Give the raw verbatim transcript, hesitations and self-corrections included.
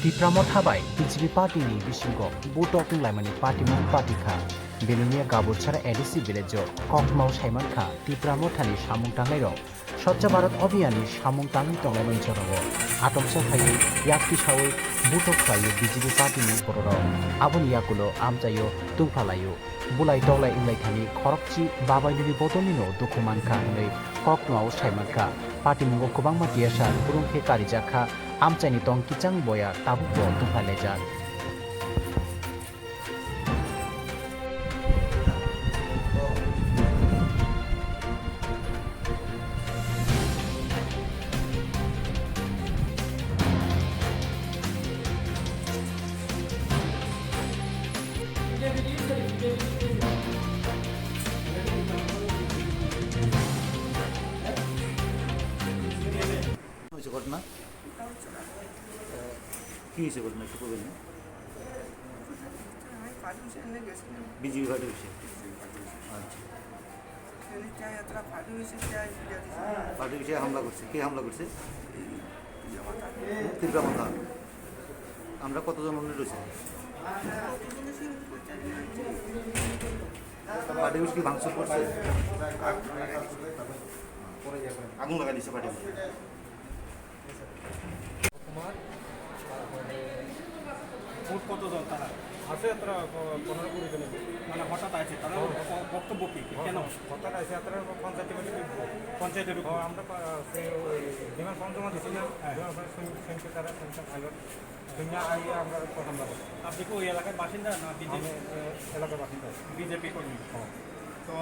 Tipra Motha bai B J P party ni bisingo butok wnglaimani patimung patikha. Belonia Gabursara A D C village o koktwmao saimankha Tipra Motha ni samung tangnairok Swachh Bharat Abhiyan ni samung tangwi tonglaimani jorao atomsa khaiwi yakti sawi butok khlaiwi B J P party ni bororok aboni yakulo amchaio tungphalaio. Bulai toklai wnglaithani khorokchi babainini bodolnino dukhu mankha hwnwi koktwmao saimankha. Patimungo kwbangma tiyasa burung khe karijakkha, amchaini tong kichang boya tabukbo tungphailaijak. হয়েছে ঘটনা? কি হয়েছে ঘটনা একটু বলবেন না? আমি পার্টি অফিসে এমনি গেছিলাম। বিজেপি পার্টি অফিসে? আচ্ছা। এমনি চা যাত্রা পার্টি অফিসে চা ফিরে আসি। পার্টি অফিসে হামলা করছে। কে হামলা করছে? জামাতা। তীব্র মাথা। আমরা কতজন মনে রয়েছে? কতজন ছিল? পার্টি অফিস কি ভাঙচুর করছে? আগুন লাগাই দিছে পার্টি অফিসে। তোমার, তারপরে ভোট কতজন তারা? আছে তারা প-, পনেরো কুড়ি জন। মানে হঠাৎ আছে, তারা ক-, বক্তব্য কি? কেন? হঠাৎ আছে, তারা পঞ্চায়েত কমিটি। পঞ্চায়েতের উপর। ও, আমরা পা-, সে ওই ডিমান্ড ফর্ম জমা দিয়েছিলাম। হ্যাঁ। ডিমান্ড ফর্ম শুন-, শুনতে তারা শুনতে ভালো। শুনে আগে আমরা প্রথম যাবো। আপনি কি ওই এলাকার বাসিন্দা না বিজেপি? আমি, এ, এলাকার বাসিন্দা। বিজেপি কর্মী। হ্যাঁ। তো